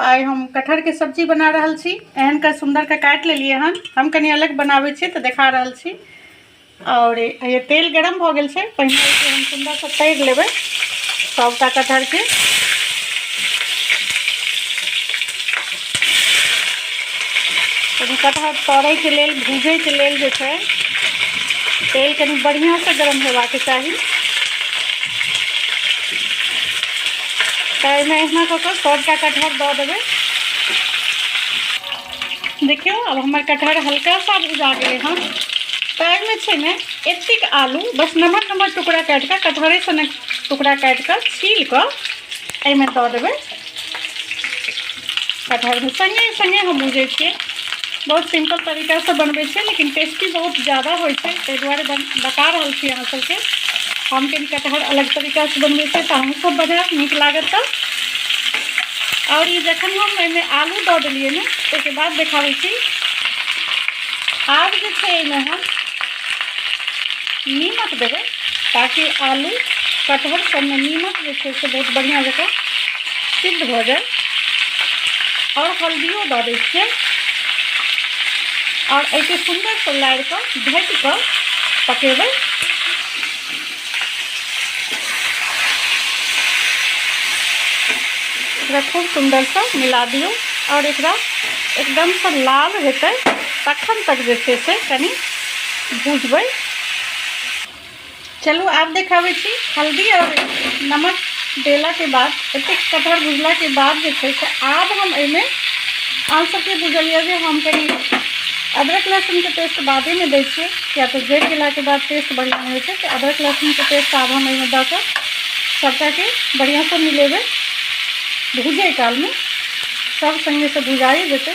आइ हम कटहरके सब्जी बना रहल छी। एहन के सुंदर के काटि लेलियै हन। हम कनि अलग बनाबै छियै तऽ देखा रहल छी। और ये तेल गरम भऽ गेल छै, पहिने एहिके हम सुन्दरसँ तरि लेबै सभटा कटहरके। कनि कटहर तरैके लेल, भूजैके लेल जे छै तेल कनि बढ़िआँसँ गरम हेबाक चाही। तऽ एहिमे एहिना कऽ कऽ सभटा कटहर दऽ देबै। देखियौ, आब हमर कटहर हल्का सा भुजा गेलै हन। तऽ एहिमे छै ने एतेक आलू, बस नमहर नमहर टुकड़ा काटि कऽ, कटहरे सनक टुकड़ा काटि कऽ छील कऽ एहिमे दऽ देबै। कटहरमे सङ्गे सङ्गे हम भुजै छियै। बहुत सिम्पल तरीकासँ बनबै छियै, लेकिन टेस्टी बहुत ज्यादा होइ छै, ताहि दुआरे बता रहल छी अहाँ सबके। हम कनि कटहर अलग तरीकासँ बनबै छियै, तऽ अहूँसभ बनायब, नीक लागत। तऽ आओर ई जखन हम एहिमे आलू दऽ देलियै ने, ताहिके बाद देखाबै छी। आब जे छै एहिमे हम नीमक देबै, ताकि आलू कटहर सबमे नीमक जे छै से बहुत बढ़िआँ जकाँ सिद्ध भऽ जाय। आओर हल्दियो दऽ दै छियै आओर एहिके सुन्दरसँ लारि कऽ ढकि कऽ पकेबै। एकरा खूब सुन्दरसँ मिला दियौ आओर एकरा एकदमसँ लाल हेतै तखन तक जे छै से कनि भुजबै। चलू, आब देखाबै छी। हल्दी आओर नमक देलाके बाद, एतेक कटहर भुजलाके बाद जे छै से आब हम एहिमे, अहाँ सबके बुझल यऽ जे हम कनि अदरक लहसुनके पेस्ट बादेमे दै छियै, किया तऽ जरि गेलाके बाद टेस्ट बढ़िआँ होइ छै। तऽ अदरक लहसुनके पेस्ट आब हम एहिमे दऽ कऽ सभटाके बढ़िआँसँ मिलेबै। भुजै कालमे सब सङ्गेसँ भुजाए जेतै।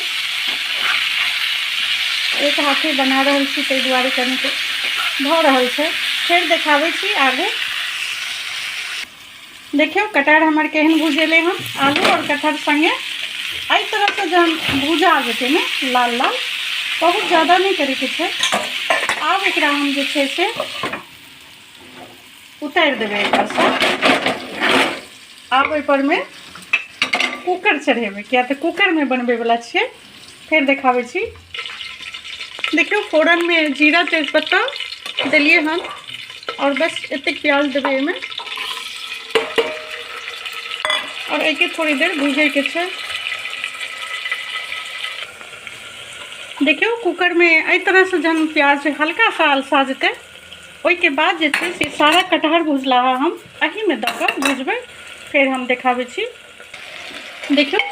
एक हाथे बना रहल छी, ताहि दुआरे कनिक भऽ रहल छै। फेर देखाबै छी आगू। देखियौ, कटहर हमर केहन भुजेलै हन। आलू आओर कटहर सङ्गे एहि तरहसँ जहन भुजा जेतै ने लाल लाल, बहुत ज्यादा नहि करैके छै। आब एकरा हम जे छै से उतारि देबै एहिपरसँ। आब ओहिपरमे कूकर चढ़ेबै, किया तऽ कूकरमे बनबैवला छियै। फेर देखाबै छी। देखियौ, फोरनमे जीरा तेजपत्ता देलियै हन आओर बस एतेक प्याज देबै एहिमे आओर एहिके थोड़ी देर भूजैके छै। देखियौ, कूकरमे एहि तरहसँ जहन प्याज हल्का सा अलसा जेतै, ओहिके बाद जे छै से सारा कटहर भुजलाहा हम एहिमे दऽ कऽ भुजबै। फेर हम देखाबै छी। देखियौ।